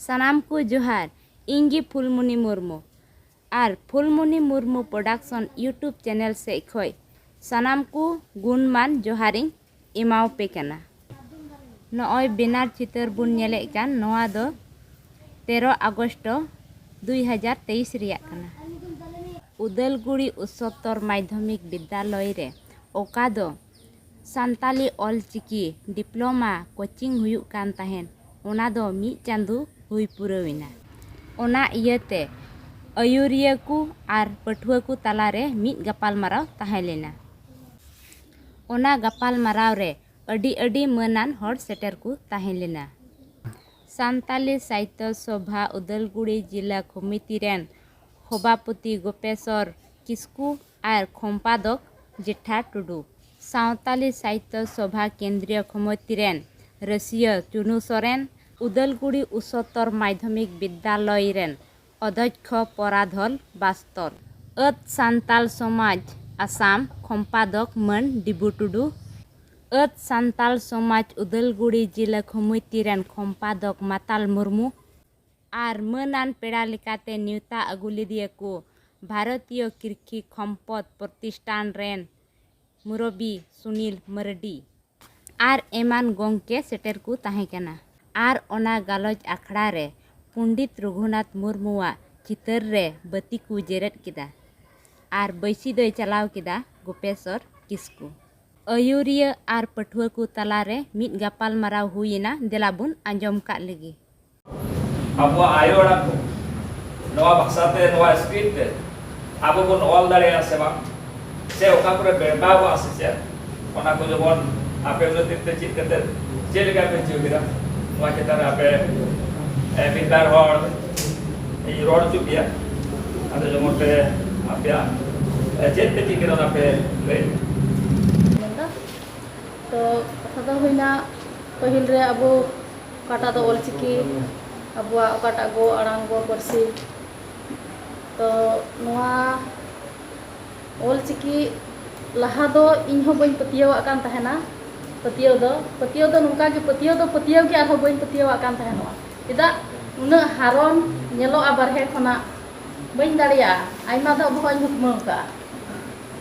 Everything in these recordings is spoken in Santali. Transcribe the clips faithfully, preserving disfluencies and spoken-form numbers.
ᱥᱟᱱᱟᱢ ᱠᱚ ᱡᱚᱦᱟᱨ, ᱤᱧ ᱜᱮ ᱯᱷᱩᱞᱢᱩᱱᱤ ᱢᱩᱨᱢᱩ᱾ ᱟᱨ ᱯᱷᱩᱞᱢᱩᱱᱤ ᱢᱩᱨᱢᱩ ᱯᱨᱚᱰᱟᱠᱥᱚᱱ YouTube ᱪᱮᱱᱮᱞ ᱥᱮᱡ ᱠᱷᱚᱡ ᱥᱟᱱᱟᱢ ᱠᱚ ᱜᱩᱱᱢᱟᱱ ᱡᱚᱦᱟᱨᱤᱧ ᱮᱢᱟᱣᱯᱮ ᱠᱟᱱᱟ᱾ ᱱᱚᱜᱼᱚᱭ ᱵᱮᱱᱟᱨ ᱪᱤᱛᱟᱹᱨ ᱵᱚᱱ ᱧᱮᱞᱮᱫ ᱠᱟᱱ, ᱱᱚᱣᱟ ᱫᱚ ᱛᱮᱨᱚ ᱟᱜᱚᱥᱴ ᱫᱩᱭ ᱦᱟᱡᱟᱨ ᱛᱮᱭᱤᱥ ᱨᱮᱭᱟᱜ ᱠᱟᱱᱟ᱾ ᱩᱫᱟᱞᱜᱩᱲᱤ ᱩᱥᱥᱚᱛᱛᱚᱨ ᱢᱟᱫᱽᱫᱷᱚᱢᱤᱠ ᱵᱤᱫᱽᱫᱟᱞᱚᱭ ᱨᱮ, ᱚᱠᱟ ᱫᱚ ᱥᱟᱱᱛᱟᱞᱤ ᱚᱞ ᱪᱤᱠᱤ ᱰᱤᱯᱞᱳᱢᱟ ᱠᱳᱪᱤᱝ ᱦᱩᱭᱩᱜ ᱠᱟᱱ ᱛᱟᱦᱮᱸᱱ, ᱚᱱᱟ ᱫᱚ ᱢᱤᱫ ᱪᱟᱸᱫᱚ ᱦᱩᱭ ᱯᱩᱨᱟᱹᱣ ᱮᱱᱟ᱾ ᱚᱱᱟ ᱤᱭᱟᱹᱛᱮ ᱟᱹᱭᱩᱨᱤᱭᱟᱹ ᱠᱚ ᱟᱨ ᱯᱟᱹᱴᱷᱩᱣᱟᱹ ᱠᱚ ᱛᱟᱞᱟᱨᱮ ᱢᱤᱫ ᱜᱟᱯᱟᱞᱢᱟᱨᱟᱣ ᱛᱟᱦᱮᱸ ᱞᱮᱱᱟ᱾ ᱚᱱᱟ ᱜᱟᱯᱟᱞᱢᱟᱨᱟᱣ ᱨᱮ ᱟᱹᱰᱤ ᱟᱹᱰᱤ ᱢᱟᱹᱱᱟᱱ ᱦᱚᱲ ᱥᱮᱴᱮᱨ ᱠᱚ ᱛᱟᱦᱮᱸ ᱞᱮᱱᱟ᱾ ᱥᱟᱱᱛᱟᱞᱤ ᱥᱟᱦᱤᱛᱭᱚ ᱥᱚᱵᱷᱟ ᱩᱫᱟᱞᱜᱩᱲᱤ ᱡᱤᱞᱟ ᱠᱚᱢᱤᱴᱤ ᱨᱮᱱ ᱥᱚᱵᱷᱟᱯᱚᱛᱤ ᱜᱳᱯᱮᱥᱚᱨ ᱠᱤᱥᱠᱩ ᱟᱨ ᱠᱷᱚᱢᱯᱟᱫᱚᱠ ᱡᱮᱴᱷᱟ ᱴᱩᱰᱩ, ᱥᱟᱱᱛᱟᱞᱤ ᱥᱟᱦᱤᱛᱭᱚ ᱥᱚᱵᱷᱟ ᱠᱮᱱᱫᱨᱤᱭᱚ ᱠᱚᱢᱤᱴᱤ ᱨᱮᱱ ᱨᱟᱹᱥᱤᱭᱟᱹ ᱪᱩᱱᱩ ᱥᱚᱨᱮᱱ, ᱩᱫᱟᱞᱜᱩᱲᱤ ᱩᱥᱥᱚᱛᱛᱚᱨ ᱢᱟᱫᱽᱫᱷᱚᱢᱤᱠ ᱵᱤᱫᱽᱫᱟᱞᱚᱭ ᱨᱮᱱ ᱚᱫᱷᱭᱚᱠᱷᱚ ᱯᱚᱨᱟᱫᱷᱚᱞ ᱵᱟᱥᱛᱚᱨ, ᱟᱹᱛ ᱥᱟᱱᱛᱟᱞ ᱥᱚᱢᱟᱡᱽ ᱟᱥᱟᱢ ᱠᱷᱚᱢᱯᱟᱫᱚᱠ ᱢᱟᱹᱱ ᱰᱤᱵᱩ ᱴᱩᱰᱩ, ᱟᱹᱛ ᱥᱟᱱᱛᱟᱞ ᱥᱚᱢᱟᱡᱽ ᱩᱫᱟᱞᱜᱩᱲᱤ ᱡᱤᱞᱟᱹ ᱠᱚᱢᱤᱴᱤ ᱨᱮᱱ ᱠᱷᱚᱢᱯᱟᱫᱚᱠ ᱢᱟᱛᱟᱞ ᱢᱩᱨᱢᱩ ᱟᱨ ᱢᱟᱹᱱᱟᱱ ᱯᱮᱲᱟ ᱞᱮᱠᱟᱛᱮ ᱱᱮᱣᱛᱟ ᱟᱹᱜᱩ ᱞᱮᱫᱮᱭᱟ ᱠᱚ ᱵᱷᱟᱨᱚᱛᱤᱭᱚ ᱠᱨᱤᱥᱤ ᱠᱷᱚᱢᱯᱚᱫ ᱯᱨᱚᱛᱤᱥᱴᱷᱟᱱ ᱨᱮᱱ ᱢᱩᱨᱚᱵᱤ ᱥᱩᱱᱤᱞ ᱢᱟᱨᱰᱤ ᱟᱨ ᱮᱢᱟᱱ ᱜᱚᱢᱠᱮ ᱥᱮᱴᱮᱨ ᱠᱚ ᱛᱟᱦᱮᱸ ᱠᱟᱱᱟ᱾ ᱟᱨ ᱚᱱᱟ ᱜᱟᱞᱚᱪ ᱟᱠᱷᱲᱟ ᱨᱮ ᱯᱚᱱᱰᱤᱛ ᱨᱚᱜᱷᱩᱱᱟᱛᱷ ᱢᱩᱨᱢᱩᱣᱟᱜ ᱪᱤᱛᱟᱹᱨ ᱨᱮ ᱵᱟᱹᱛᱤ ᱠᱚ ᱡᱮᱨᱮᱫ ᱠᱮᱫᱟ ᱟᱨ ᱵᱟᱹᱭᱥᱤ ᱫᱚᱭ ᱪᱟᱞᱟᱣ ᱠᱮᱫᱟ ᱜᱳᱯᱮᱥᱚᱨ ᱠᱤᱥᱠᱩ᱾ ᱟᱹᱭᱩᱨᱤᱭᱟᱹ ᱟᱨ ᱯᱟᱹᱴᱷᱩᱣᱟᱹ ᱠᱚ ᱛᱟᱞᱟᱨᱮ ᱢᱤᱫ ᱜᱟᱯᱟᱞ ᱢᱟᱨᱟᱣ ᱦᱩᱭ ᱮᱱᱟ, ᱫᱮᱞᱟ ᱵᱚᱱ ᱟᱸᱡᱚᱢ ᱠᱟᱜ ᱞᱮᱜᱮ᱾ ᱟᱵᱚᱣᱟᱜ ᱟᱭᱳ ᱟᱲᱟᱝ ᱠᱚ, ᱱᱚᱣᱟ ᱵᱷᱟᱥᱟ ᱛᱮ, ᱱᱚᱣᱟ script ᱛᱮ ᱟᱵᱚ ᱵᱚᱱ ᱚᱞ ᱫᱟᱲᱮᱭᱟᱜᱼᱟ ᱥᱮ ᱵᱟᱝ, ᱥᱮ ᱚᱠᱟ ᱠᱚᱨᱮ ᱵᱮᱲᱵᱟᱣᱚᱜᱼᱟ ᱥᱮ ᱪᱮᱫ, ᱚᱱᱟ ᱠᱚ ᱡᱮᱢᱚᱱ ᱟᱯᱮ ᱩᱱᱟᱹᱜ ᱫᱤᱱ ᱛᱮ ᱪᱮᱫ ᱠᱟᱛᱮ ᱪᱮᱫ ᱞᱮᱠᱟ ᱯᱮ ᱪᱮᱫ ᱠᱮᱫᱟ, ᱱᱚᱣᱟ ᱪᱮᱛᱟᱱ ᱨᱮ ᱟᱯᱮ, ᱮ, ᱢᱤᱫ ᱵᱟᱨ ᱦᱚᱲ ᱤᱧ ᱨᱚᱲ ᱦᱚᱪᱚ ᱯᱮᱭᱟ, ᱟᱫᱚ ᱡᱮᱢᱚᱱ ᱯᱮ ᱟᱯᱮᱭᱟᱜ, ᱮ, ᱪᱮᱫ ᱯᱮ ᱪᱮᱫ ᱠᱮᱫᱟ ᱚᱱᱟ ᱯᱮ ᱞᱟᱹᱭ᱾ ᱢᱮᱱᱫᱟ᱾ ᱛᱚ ᱠᱟᱛᱷᱟ ᱫᱚ ᱦᱩᱭᱱᱟ, ᱯᱟᱹᱦᱤᱞ ᱨᱮ ᱟᱵᱚ ᱚᱠᱟᱴᱟᱜ ᱫᱚ ᱚᱞᱪᱤᱠᱤ, ᱟᱵᱚᱣᱟᱜ ᱚᱠᱟᱴᱟᱜ ᱜᱚ ᱟᱲᱟᱝ, ᱜᱚ ᱯᱟᱹᱨᱥᱤ, ᱛᱚ ᱱᱚᱣᱟ ᱚᱞᱪᱤᱠᱤ ᱞᱟᱦᱟ ᱫᱚ ᱤᱧ ᱦᱚᱸ ᱵᱟᱹᱧ ᱯᱟᱹᱛᱭᱟᱹᱣᱟᱜ ᱠᱟᱱ ᱛᱟᱦᱮᱱᱟ᱾ ᱯᱟᱹᱛᱭᱟᱹᱣ ᱫᱚ, ᱯᱟᱹᱛᱭᱟᱹᱣ ᱫᱚ ᱱᱚᱝᱠᱟ ᱜᱮ, ᱯᱟᱹᱛᱭᱟᱹᱣ ᱫᱚ ᱯᱟᱹᱛᱭᱟᱹᱣ ᱜᱮ, ᱟᱨᱦᱚᱸ ᱵᱟᱹᱧ ᱯᱟᱹᱛᱭᱟᱹᱣᱟᱜ ᱠᱟᱱ ᱛᱟᱦᱮᱱᱚᱜᱼᱟ᱾ ᱪᱮᱫᱟᱜ? ᱩᱱᱟᱹᱜ ᱦᱟᱨᱚᱱ ᱧᱮᱞᱚᱜᱼᱟ ᱵᱟᱨᱦᱮ ᱠᱷᱚᱱᱟᱜ, ᱵᱟᱹᱧ ᱫᱟᱲᱮᱭᱟᱜᱼᱟ᱾ ᱟᱭᱢᱟ ᱫᱷᱟᱣ ᱵᱚᱦᱚᱜ ᱤᱧ ᱦᱩᱠᱢᱟᱹᱣ ᱠᱟᱜᱼᱟ᱾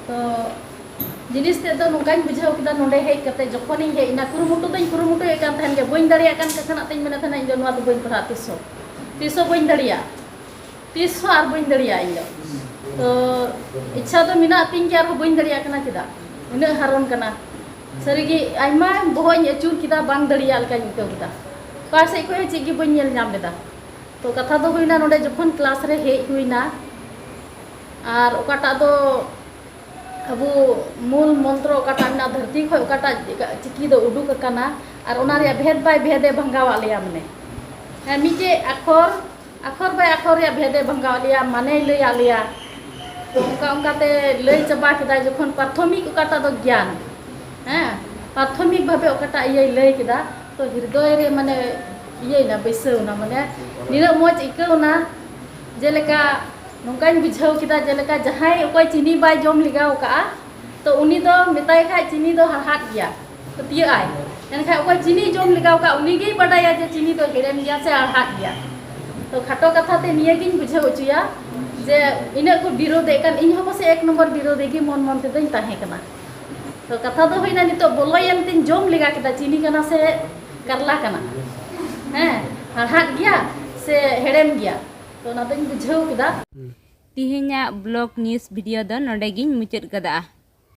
ᱛᱚ ᱡᱤᱱᱤᱥ ᱛᱮᱫ ᱫᱚ ᱱᱚᱝᱠᱟᱧ ᱵᱩᱡᱷᱟᱹᱣ ᱠᱮᱫᱟ, ᱱᱚᱰᱮ ᱦᱮᱡ ᱠᱟᱛᱮ ᱡᱚᱠᱷᱚᱱᱤᱧ ᱦᱮᱡ ᱮᱱᱟ, ᱠᱩᱨᱩᱢᱩᱴᱩ ᱫᱚᱧ ᱠᱩᱨᱩᱢᱩᱴᱩᱭᱮᱫ ᱠᱟᱱ ᱛᱟᱦᱮᱱ ᱜᱮᱭᱟ, ᱵᱟᱹᱧ ᱫᱟᱲᱮᱭᱟᱜ ᱠᱟᱱ ᱠᱷᱟᱱᱟᱜ ᱛᱤᱧ ᱢᱮᱱᱮᱫ ᱛᱟᱦᱮᱱᱟ, "ᱤᱧ ᱫᱚ ᱱᱚᱣᱟ ᱫᱚ ᱵᱟᱹᱧ ᱯᱟᱲᱦᱟᱜᱼᱟ, ᱛᱤᱥ ᱦᱚᱸ ᱛᱤᱥ ᱦᱚᱸ ᱟᱨ ᱵᱟᱹᱧ ᱫᱟᱲᱮᱭᱟᱜᱼᱟ ᱤᱧ ᱫᱚ᱾" ᱛᱚ ᱤᱪᱪᱷᱟ ᱫᱚ ᱢᱮᱱᱟᱜ ᱛᱤᱧ ᱜᱮᱭᱟ, ᱟᱨᱦᱚᱸ ᱵᱟᱹᱧ ᱫᱟᱲᱮᱭᱟᱜ ᱠᱟᱱᱟ᱾ ᱪᱮᱫᱟᱜ ᱩᱱᱟᱹᱜ ᱦᱟᱨᱚᱱ ᱠᱟᱱᱟ? ᱥᱟᱹᱨᱤᱜᱮ ᱟᱭᱢᱟ ᱵᱚᱦᱚᱜ ᱤᱧ ᱟᱹᱪᱩᱨ ᱠᱮᱫᱟ, ᱵᱟᱝ ᱫᱟᱲᱮᱭᱟᱜ ᱞᱮᱠᱟᱧ ᱟᱹᱭᱠᱟᱹᱣ ᱠᱮᱫᱟ᱾ ᱚᱠᱟ ᱥᱮᱫ ᱠᱷᱚᱱ ᱦᱚᱸ ᱪᱮᱫ ᱜᱮ ᱵᱟᱹᱧ ᱧᱮᱞ ᱧᱟᱢ ᱞᱮᱫᱟ᱾ ᱛᱚ ᱠᱟᱛᱷᱟ ᱫᱚ ᱦᱩᱭᱱᱟ, ᱱᱚᱰᱮ ᱡᱚᱠᱷᱚᱱ ᱠᱞᱟᱥ ᱨᱮ ᱦᱮᱡ ᱦᱩᱭᱱᱟ, ᱟᱨ ᱚᱠᱟᱴᱟᱜ ᱫᱚ ᱟᱵᱚ ᱢᱩᱞ ᱢᱚᱱᱛᱨᱚ ᱚᱠᱟᱴᱟᱜ ᱢᱮᱱᱟᱜᱼᱟ, ᱫᱷᱟᱹᱨᱛᱤ ᱠᱷᱚᱱ ᱚᱠᱟᱴᱟᱜ ᱪᱤᱠᱤ ᱫᱚ ᱩᱰᱩᱠ ᱟᱠᱟᱱᱟ, ᱟᱨ ᱚᱱᱟ ᱨᱮᱭᱟᱜ ᱵᱷᱮᱫᱽ ᱵᱟᱭ ᱵᱷᱮᱫᱽ ᱮ ᱵᱷᱟᱸᱜᱟᱣᱟᱜ ᱞᱮᱭᱟ, ᱢᱟᱱᱮ, ᱦᱮᱸ, ᱢᱤᱫᱴᱮᱡ ᱟᱠᱷᱚᱨ, ᱟᱠᱷᱚᱨ ᱵᱟᱭ ᱟᱠᱷᱚᱨ ᱨᱮᱭᱟᱜ ᱵᱷᱮᱫᱽ ᱮ ᱵᱷᱟᱸᱜᱟᱣᱟᱜ ᱞᱮᱭᱟ, ᱢᱟᱱᱮᱭ ᱞᱟᱹᱭᱟᱫ ᱞᱮᱭᱟ᱾ ᱛᱚ ᱚᱱᱠᱟ ᱚᱱᱠᱟᱛᱮ ᱞᱟᱹᱭ ᱪᱟᱵᱟ ᱠᱮᱫᱟᱭ, ᱡᱚᱠᱷᱚᱱ ᱯᱨᱟᱛᱷᱚᱢᱤᱠ ᱚᱠᱟᱴᱟᱜ ᱫᱚ ᱜᱮᱭᱟᱱ, ᱦᱮᱸ, ᱯᱨᱟᱛᱷᱚᱢᱤᱠ ᱵᱷᱟᱵᱮ ᱚᱠᱟᱴᱟᱜ ᱤᱭᱟᱹᱭ ᱞᱟᱹᱭ ᱠᱮᱫᱟ, ᱛᱚ ᱦᱨᱤᱫᱚᱭ ᱨᱮ, ᱢᱟᱱᱮ, ᱤᱭᱟᱹᱭᱱᱟ, ᱵᱟᱹᱭᱥᱟᱹᱣᱱᱟ, ᱢᱟᱱᱮ, ᱱᱤᱱᱟᱹᱜ ᱢᱚᱡᱽ ᱟᱹᱭᱠᱟᱹᱣᱱᱟ᱾ ᱡᱮᱞᱮᱠᱟ ᱱᱚᱝᱠᱟᱧ ᱵᱩᱡᱷᱟᱹᱣ ᱠᱮᱫᱟ, ᱡᱮᱞᱮᱠᱟ ᱡᱟᱦᱟᱸᱭ ᱚᱠᱚᱭ ᱪᱤᱱᱤ ᱵᱟᱭ ᱡᱚᱢ ᱞᱮᱜᱟᱣ ᱠᱟᱜᱼᱟ, ᱛᱚ ᱩᱱᱤ ᱫᱚ ᱢᱮᱛᱟᱭ ᱠᱷᱟᱡ ᱪᱤᱱᱤ ᱫᱚ ᱦᱟᱲᱦᱟᱫ ᱜᱮᱭᱟ, ᱯᱟᱹᱛᱭᱟᱹᱜ ᱟᱭ᱾ ᱮᱱᱠᱷᱟᱡ ᱚᱠᱚᱭ ᱪᱤᱱᱤ ᱡᱚᱢ ᱞᱮᱜᱟᱣ ᱠᱟᱜ, ᱩᱱᱤ ᱜᱮᱭ ᱵᱟᱰᱟᱭᱟ ᱡᱮ ᱪᱤᱱᱤ ᱫᱚ ᱦᱮᱲᱮᱢ ᱜᱮᱭᱟ ᱥᱮ ᱦᱟᱲᱦᱟᱫ ᱜᱮᱭᱟ᱾ ᱛᱚ ᱠᱷᱟᱴᱚ ᱠᱟᱛᱷᱟ ᱛᱮ ᱱᱤᱭᱟᱹ ᱜᱤᱧ ᱵᱩᱡᱷᱟᱹᱣ ᱦᱚᱪᱚᱭᱟ, ᱡᱮ ᱤᱱᱟᱹᱜ ᱠᱚ ᱵᱤᱨᱳᱫᱮᱫ ᱠᱟᱱ, ᱤᱧ ᱦᱚᱸ ᱯᱟᱥᱮᱡ ᱮᱠ ᱱᱚᱢᱵᱚᱨ ᱵᱤᱨᱳᱫᱤ ᱜᱮ ᱢᱚᱱ ᱢᱚᱱ ᱛᱮᱫᱚᱧ ᱛᱟᱦᱮᱸ ᱠᱟᱱᱟ᱾ ᱛᱚ ᱠᱟᱛᱷᱟ ᱫᱚ ᱦᱩᱭᱱᱟ, ᱱᱤᱛᱚᱜ ᱵᱚᱞᱚᱭᱮᱱ ᱛᱤᱧ, ᱡᱚᱢ ᱞᱮᱜᱟ ᱠᱮᱫᱟ, ᱪᱤᱱᱤ ᱠᱟᱱᱟ ᱥᱮ ᱠᱟᱨᱞᱟ ᱠᱟᱱᱟ, ᱦᱮᱸ, ᱦᱟᱲᱦᱟᱫ ᱜᱮᱭᱟ ᱥᱮ ᱦᱮᱲᱮᱢ ᱜᱮᱭᱟ, ᱛᱚ ᱚᱱᱟ ᱫᱚᱧ ᱵᱩᱡᱷᱟᱹᱣ ᱠᱮᱫᱟ᱾ ᱛᱤᱦᱤᱧᱟᱜ ᱵᱞᱚᱜ ᱱᱤᱭᱩᱡᱽ ᱵᱷᱤᱰᱤᱭᱳ ᱫᱚ ᱱᱚᱰᱮ ᱜᱤᱧ ᱢᱩᱪᱟᱹᱫ ᱠᱟᱫᱟ᱾